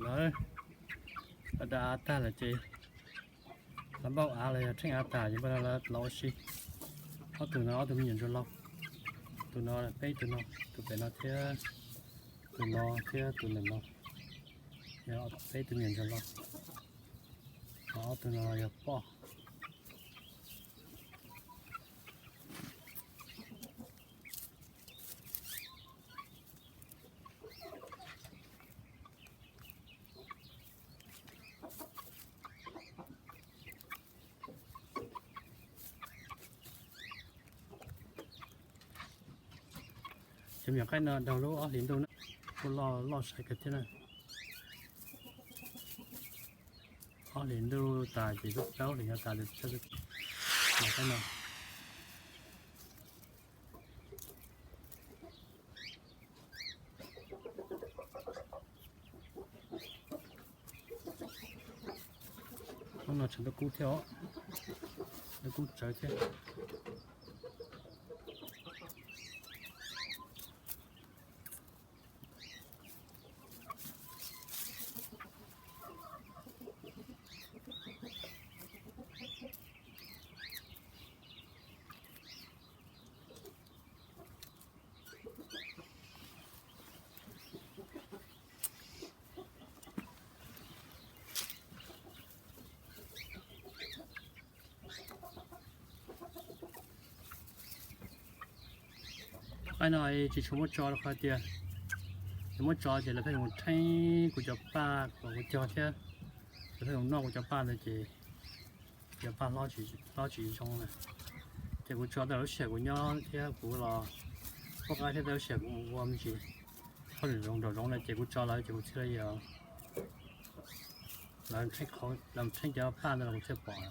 Lawv da av tag lawm ces lawv npauj av los yog tsheej av tas ces npaj no lawv los ua si. Ob tug no ob tug me nyuam ntsuag laug, tus no peb tus no, tus pem no thiab, tus no thiab tus ntawm no, yog peb tus me nyuam ntsuag laug. Ob tug no yog poj. Cov me nyuam qaib no daug lub ob hlis ntuj na, kuj loj loj sai kawg thiab na. Ob hlis ntuj tas ces lub plaub hlis no tas lawm. Hnub no tseem tuaj kub thiab os, tuaj kub tsawv thiab. Qaib no tsis tshua muab tso rau qhov tias, yog muab tso ces lawv pheej mus rheeb kuv cov paj kom kuv cog thiab, lawv pheej mus noj kuv cov paj ntawd ces cov paj hlob tsis zoo na. Ces kuv tso tej lub sij hawm kuv nyob thiab kuv los poj qaib thiab tej lub sij hawm kuv mus ua me ntsis hauj lwm nraum zoov na ces kuv tso lawv ces kuv thiaj li lawv rheeb cov paj ntawd los kuv thiaj pom.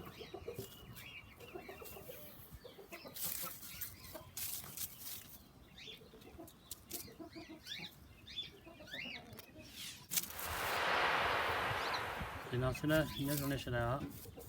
Li no xwb na, nyob zoo nej sawv daws os.